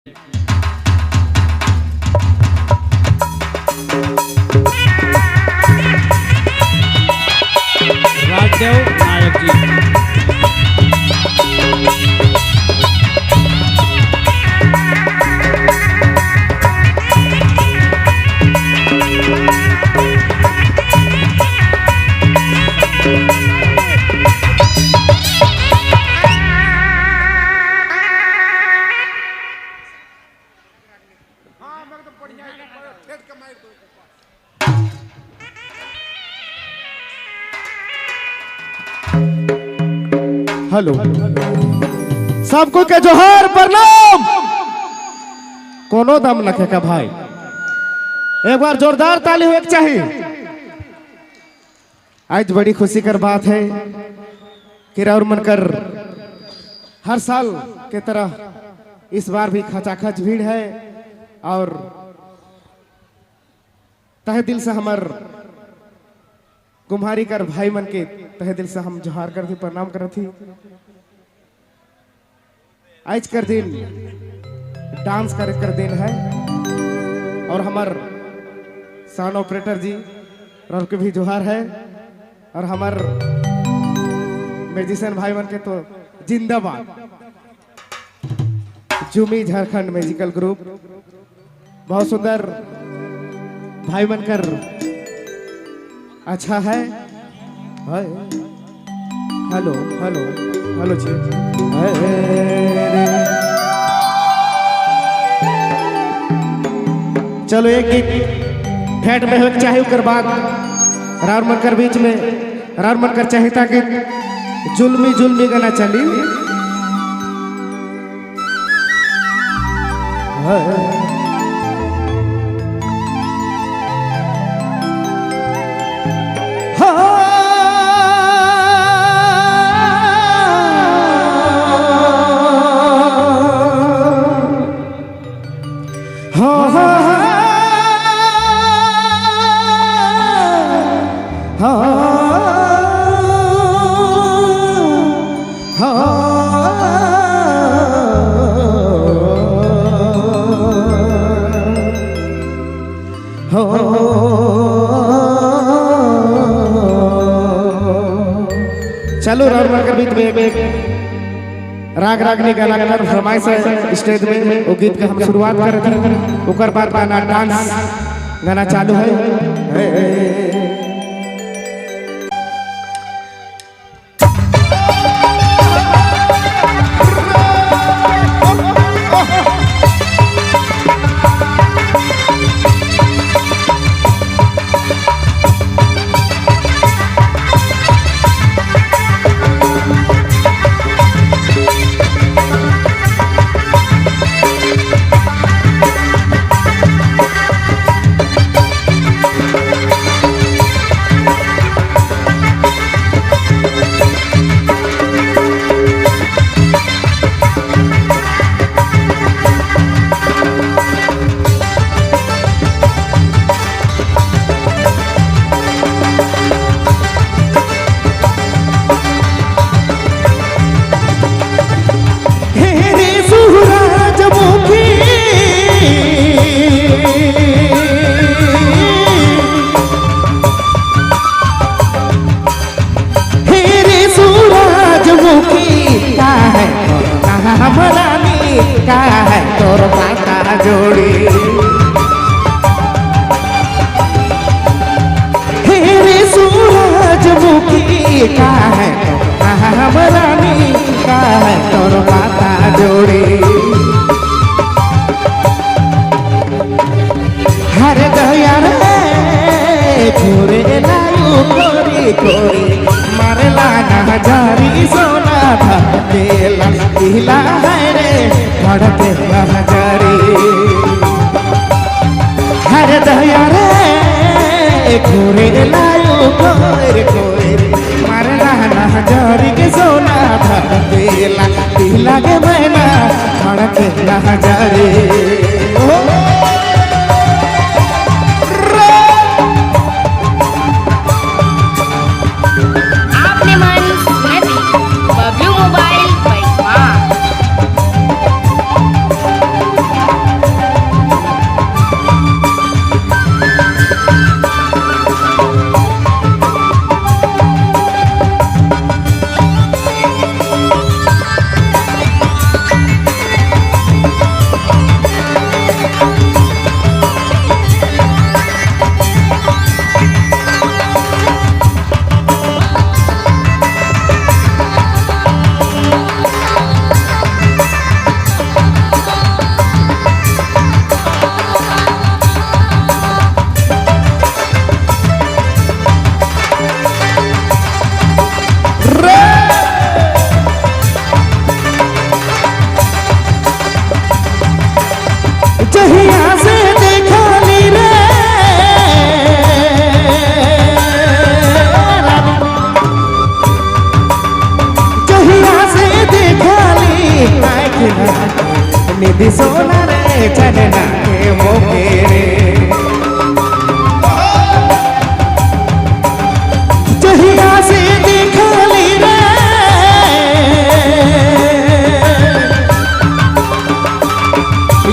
राजदेव नायक जी। हेलो सबको के जोहार प्रणाम। कोनो दम नखे का भाई, एक बार जोरदार ताली होए के चाहिए। आज बड़ी खुशी कर बात है कि राउर मनकर हर साल के तरह इस बार भी खचाखच भीड़ है और तहे दिल से हमर कुम्हारी कर भाई मन के तहे दिल से हम जोहार कर थी, प्रणाम कर थी। आज कर दिन डांस करे कर दिन है और हमार साउंड ऑपरेटर जी और के भी जोहार है और हमार म्यूजिशियन भाई मन के तो जिंदाबाद। जुमी झारखंड म्यूजिकल ग्रुप बहुत सुंदर भाई मन कर अच्छा है। हाय हेलो हेलो हेलो जी। चलो एक गीत ठेठ में होके चाहे ओकर बाद राउर मनकर बीच में राउर मनकर चाहे ताकि जुल्मी जुल्मी गाना चली। चलो राउर मनकर बीच में एक राग रागनी गाना कर फरमाइश है स्टेज में, वो गीत के हम शुरुआत कर रहे थे। ओकर बाद गाना डांस गाना चालू है। का है हमरानी का है तोर माता जोड़ी। हर दया रे घोरे लायू कोरी कोरी मारला ना हजारी सोना था तेला पीला है रे भड़के हजारी। हर दया रे घोरे लायू कोरी कोरी मारला ना हजारी के सोना था तेला पीला के मैना भड़के हजारी। आपने मन सुनत बबलू मोबाइल पैसा। जहिया से देखली रे जहिया से देखली आँख निधि सोना रे चलना के मोके रे जहिया से देखली रे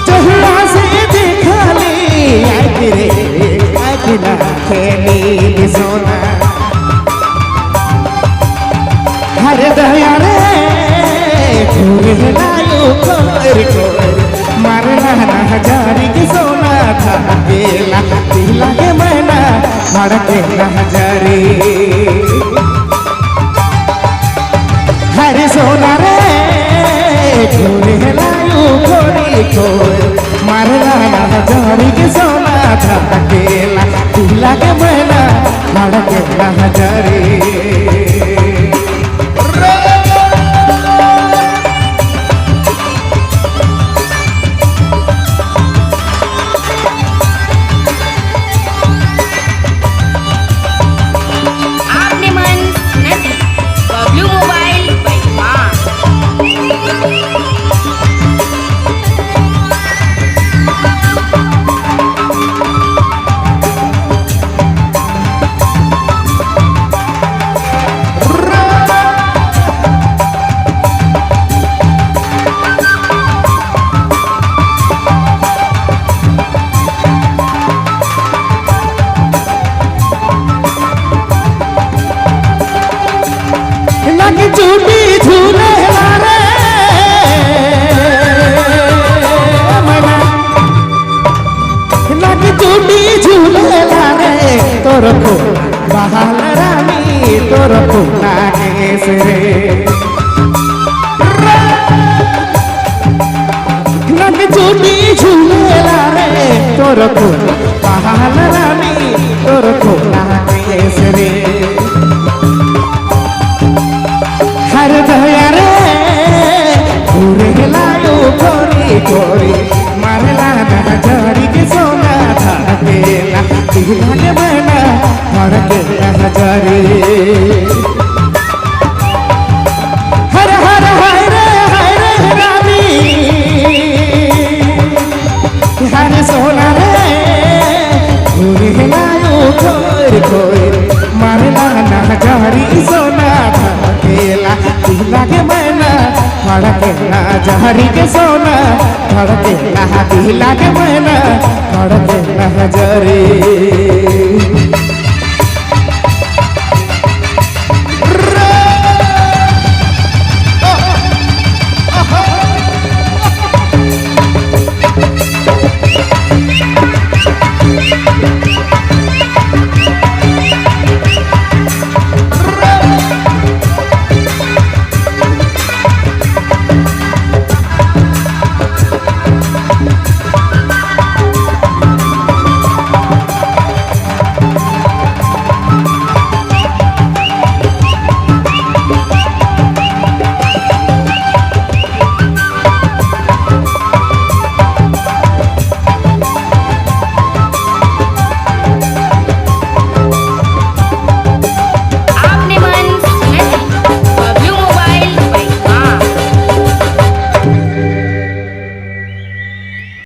जहिया से देखली आँख रे आँख लाखे नींद सोना हर दया रे घूरे लायो कोर कोर मारना ना हजारी के सोना था गेला दिला के मैना भड़के ना हजारी हर सोना रे घूरे लायो कोरी कोर मारना ना हजारी के सोना था गेला दिला के मैना भड़के ना हजारी। आपने मन सुनत है बबलू मोबाइल बैमा। लग चूटी झूले रे मना लग चूटी झूले रे तोर को बहाल रानी तोर को नागेश रे लग चूटी झूले रे तोर को बहाल रानी तोर को नागेश रे हर दया रे पूरे लायो गोरी गोरी मारला ना हजारी के सोना था केला दिला के बना भड़के ना हजारी हर हर हर हर रानी हर सोना रे पूरे लायो गोरी गोरी मारला ना हजारी सोना था केला दिला के मैना भड़के ना जहरी के सोना भड़के ना दिला के मैना भड़के ना हजारी।